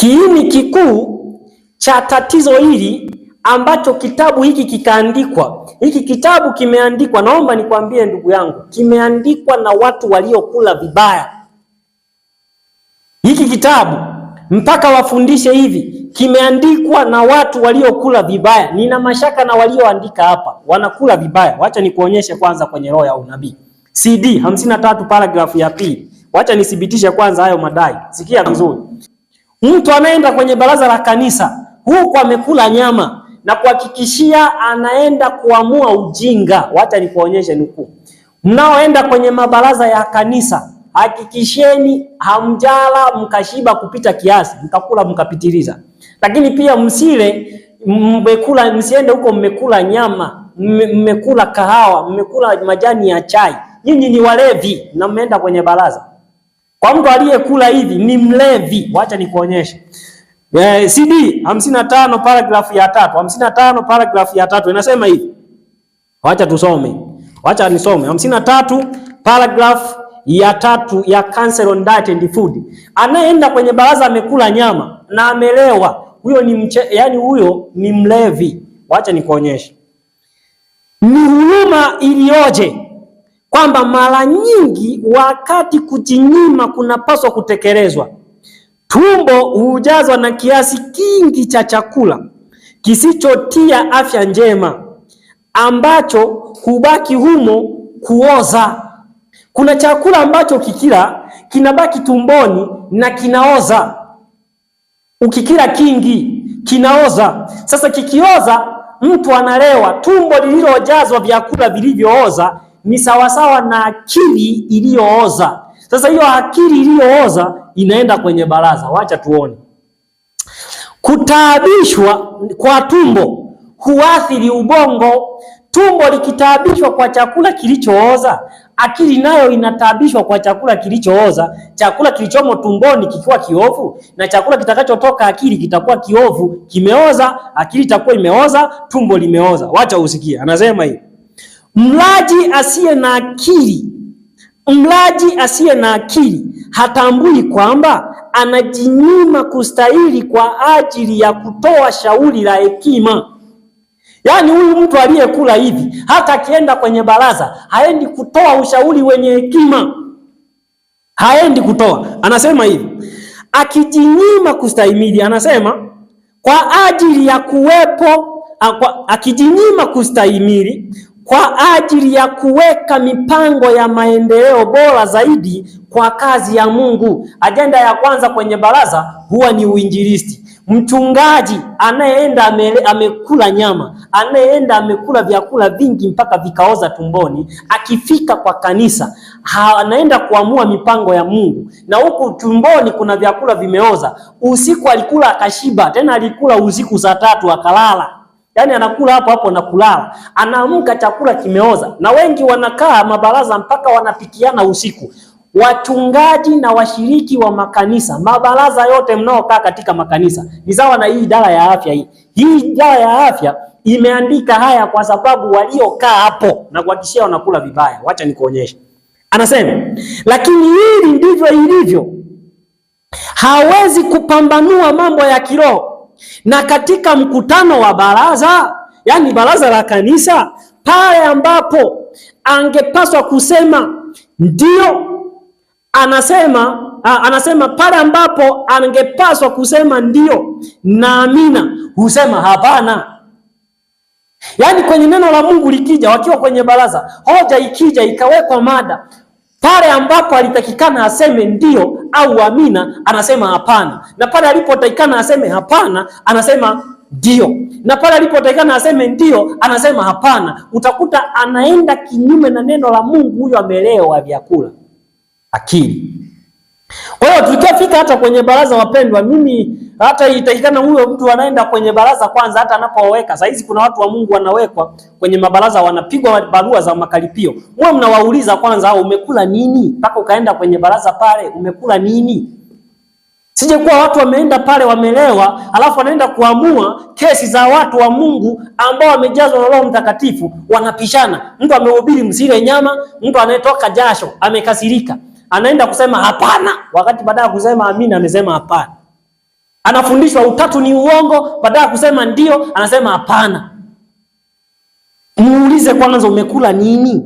Kiini kikuu cha tatizo hili ambacho kitabu hiki kikaandikwa, hiki kitabu kimeandikwa, naomba nikwambie ndugu yangu, kimeandikwa na watu waliokula vibaya. Hiki kitabu mpaka wafundishe hivi, kimeandikwa na watu waliokula vibaya. Nina mashaka na walioandika hapa wanakula vibaya. Wacha nikuonyeshe kwanza kwenye roho ya unabii, CD 53 paragraph ya pili. Wacha nithibitishe kwanza hayo madai. Sikia vizuri. Mtu anaenda kwenye baraza la kanisa huku amekula nyama na kuhakikishia anaenda kuamua ujinga. Wacha nikuonyeshe nukuu. Mnaoenda kwenye mabaraza ya kanisa, hakikisheni hamjala mkashiba kupita kiasi, mkakula mkapitiliza. Lakini pia msile mmekula, msiende huko mmekula nyama, mmekula kahawa, mmekula majani ya chai. Nyinyi ni walevi na mmeenda kwenye baraza. Kwa mtu aliyekula hivi ni mlevi. Wacha nikuonyeshe. CD 55 paragraph ya tatu, 55 paragraph ya tatu inasema hivi. Wacha tusome. Wacha nisome. 53 paragraph ya tatu ya Council on Diet and Food. Anayeenda kwenye baraza amekula nyama na amelewa, huyo ni yani huyo ni mlevi. Wacha nikuonyeshe. Ni huruma iliyoje kwamba mara nyingi wakati kujinyima kunapaswa kutekelezwa, tumbo hujazwa na kiasi kingi cha chakula kisichotia afya njema ambacho hubaki humo kuoza. Kuna chakula ambacho kikila kinabaki tumboni na kinaoza. Ukikila kingi kinaoza. Sasa kikioza, mtu analewa. Tumbo lililojazwa vyakula vilivyooza ni sawasawa na akili iliyooza. Sasa hiyo akili iliyooza inaenda kwenye baraza. Wacha tuone. Kutaabishwa kwa tumbo huathiri ubongo. Tumbo likitaabishwa kwa chakula kilichooza, akili nayo inataabishwa kwa chakula kilichooza. Chakula kilichomo tumboni kikiwa kiovu, na chakula kitakachotoka akili kitakuwa kiovu, kimeoza, akili itakuwa imeoza, tumbo limeoza. Wacha usikie, anasema hivi: mlaji asiye na akili, mlaji asiye na akili hatambui kwamba anajinyima kustahili kwa ajili ya kutoa shauri la hekima. Yaani huyu mtu aliyekula hivi hata akienda kwenye baraza haendi kutoa ushauri wenye hekima, haendi kutoa. Anasema hivi, akijinyima kustahimili, anasema kwa ajili ya kuwepo, akijinyima kustahimili kwa ajili ya kuweka mipango ya maendeleo bora zaidi kwa kazi ya Mungu. Ajenda ya kwanza kwenye baraza huwa ni uinjilisti. Mchungaji anayeenda amekula nyama, anayeenda amekula vyakula vingi mpaka vikaoza tumboni, akifika kwa kanisa anaenda kuamua mipango ya Mungu, na huku tumboni kuna vyakula vimeoza. Usiku alikula akashiba, tena alikula usiku saa tatu akalala. Yaani anakula hapo hapo na kulala, anaamka chakula kimeoza. Na wengi wanakaa mabaraza mpaka wanapikiana usiku. Wachungaji na washiriki wa makanisa, mabaraza yote mnaokaa katika makanisa ni sawa na hii idara ya afya hii. Hii idara ya afya imeandika haya kwa sababu waliokaa hapo na kuhakikishia wanakula vibaya. Wacha nikuonyeshe. Anasema, lakini hili ndivyo ilivyo, hawezi kupambanua mambo ya kiroho na katika mkutano wa baraza, yani baraza la kanisa, pale ambapo angepaswa kusema ndio, anasema anasema pale ambapo angepaswa kusema ndio na amina, husema hapana. Yaani kwenye neno la Mungu likija, wakiwa kwenye baraza, hoja ikija ikawekwa mada pale ambapo alitakikana aseme ndio au amina, anasema hapana, na pale alipotakikana aseme hapana, anasema ndio, na pale alipotakikana aseme ndio, anasema hapana. Utakuta anaenda kinyume na neno la Mungu. Huyo amelewa vyakula akili. Kwa hiyo tukifika hata kwenye baraza, wapendwa, mimi hata itakikana huyo mtu anaenda kwenye baraza kwanza, hata anapoweka. Saa hizi kuna watu wa Mungu wanawekwa kwenye mabaraza, wanapigwa barua za makaripio. Mwe mnawauliza kwanza, au umekula nini mpaka ukaenda kwenye baraza pale, umekula nini? Sije kuwa watu wameenda pale wamelewa, alafu wanaenda kuamua kesi za watu wa Mungu ambao wamejazwa na Roho Mtakatifu, wanapishana. Mtu amehubiri msile nyama, mtu anayetoka jasho amekasirika, anaenda kusema hapana, wakati baada ya kusema amina amesema hapana. Anafundishwa utatu ni uongo, badala ya kusema ndio anasema hapana. Muulize kwanza, umekula nini?